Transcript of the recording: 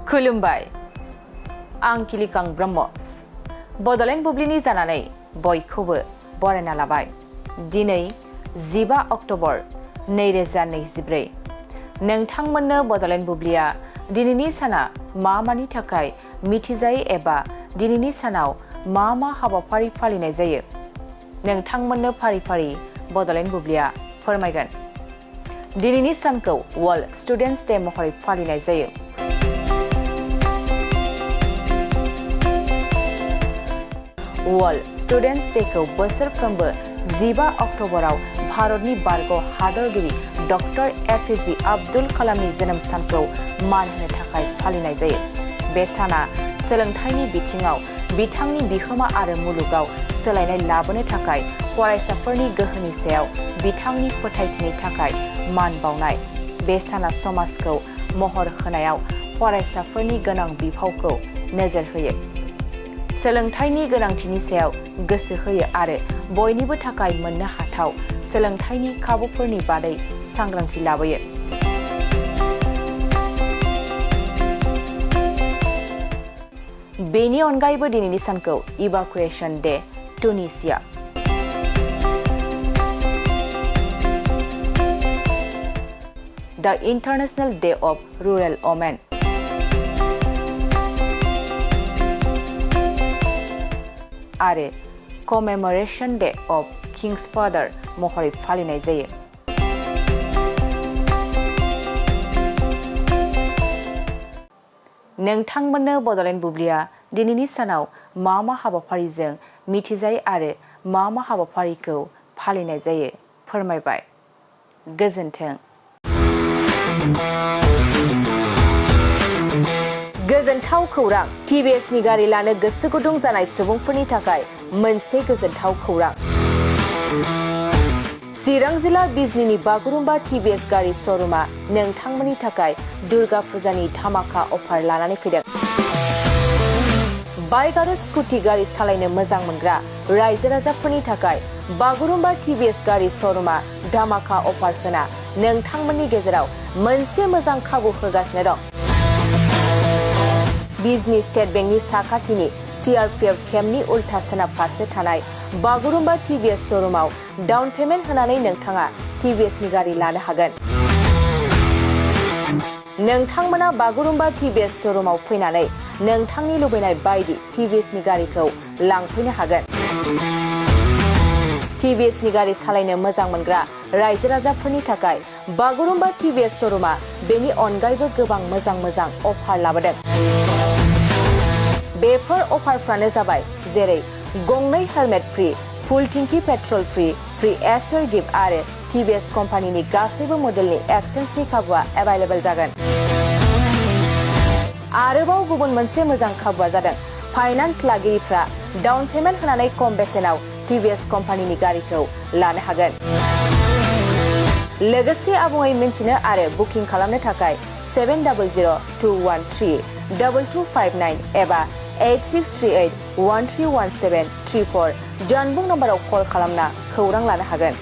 खुलुमबाय आं किलिकां ब्रह्म बड'लेण्ड बुब्लिनि जानानै बयखौबो बरायना लाबाय। दिनै 15 अक्ट'बर 2024 नोंथांमोननो बड'लेण्ड बुब्लिया दिनैनि साना मानि थाखाय मिथिजायो एबा दिनैनि सानाव मा हाबाफारि फालिनाय जायो नोंथांमोननो फारि फारि बड'लेण्ड बुब्लिया फोरमायगोन। दिनैनि सानखौ वर्ल्ड स्टुडेन्टस डे महरै फालिनाय जायो। वर्ल्ड स्टुडेन्टस डेखौ बोसोरफ्रोमबो 15 अक्ट'बराव भारतनि बारग' हादरगिरि डक्टर एपिजे आब्दुल कालामनि जोनोम सानखौ मान होनो थाखाय फालिनाय जायो। बे साना सोलोंथाइनि बिथिङाव बिथांनि बिहोमा आरो मुलुगाव सोलायनाय लाबोनो थाखाय फरायसाफोरनि गोहोनि सायाव बिथांनि फोथायथिनि थाखाय मान बावनाय। बे साना समाजखौ महर होनायाव फरायसाफोरनि गोनां बिफावखौ नोजोर होयो, सोलोंथाइनि गोनांथिनि सायाव गोसो होयो आरो बयनिबो थाखाय मोननो हाथाव सोलोंथाइनि खाबुफोरनि बादै सांग्रांथि लाबोयो। बेनि अनगायैबो दिनैनि सानखौ इभाकुएशन डे टुनिसिया, द international day of rural women, आरो कमेमरेशन डे अफ किंग्स फादर महरै फालिनाय जायो। नोंथांमोननो बड'लेण्ड बुब्लिया दिनैनि सानाव मा हाबाफारिजों मिथिजायो आरो मा हाबाफारिखौ फालिनाय जायो फोरमायबाय। गोजोन्थों। गोजोनथाव खौरां, टिभिएसनि गारि लानो गोसो गुदुं जानाय सुबुंफोरनि थाखाय मोनसे गोजोनथाव खौरां। चिरां जिल्ला बिजनीनि बागुरुम्बा टिभिएस गारि श'रुमा नोंथांमोननि थाखाय दुर्गा फुजानि धामाका अफार लानानै फैदों। बाइक आरो स्कुटि गारि सालायनो मोजां मोनग्रा रायजो राजाफोरनि थाखाय बागुरुम्बा टिभिएस गारि श'रुमा धामाका अफार होना नोंथांमोननि गेजेराव मोनसे मोजां खाबु होगासिनो दं। बिजनी स्टेट बेंकनि साखाथिनि CRPF केम्पनि उल्था सोनाब फारसे थानाय बागुरुम्बा टिभिएस श'रुमाव डाउन पेमेन्ट होनानै नोंथाङा टिभिएसनि गारि लानो हागोन। नोंथांमोना बागुरुम्बा टिभिएस श'रुमाव फैनानै नोंथांनि लुबैनाय बायदि टिभिएसनि गारिखौ लांफैनो हागोन। टिभिएसनि गारि सालायनो मोजां मोनग्रा रायजो राजाफोरनि थाखाय बागुरुम्बा टिभिएस श'रुमा बेनि अनगायैबो गोबां मोजां अफार लाबोदों। बेफोर अफारफ्रानो जाबाय जेरै गंनै हेलमेट फ्रि, फुल टिंकि पेट्रल फ्रि एसर गिफ्ट आरो टिभिएस कम्पानिनि गासैबो मडेलनि एक्सचेन्जनि खाबुआ एभेलेबल जागोन। आरोबाव गुबुन मोनसे मोजां खाबुआ जादों फाइनान्स लागिरिफ्रा डाउन पेमेन्ट होनानै खम बेसेनाव टिभिएस कम्पानिनि गारिखौ लानो हागोन। लोगोसे आबुङै मिन्थिनो आरो बुकिं खालामनो थाखाय 7002132259 एबा 8638131734 जानबुं नम्बराव कल खालामना खौरां लानो हागोन।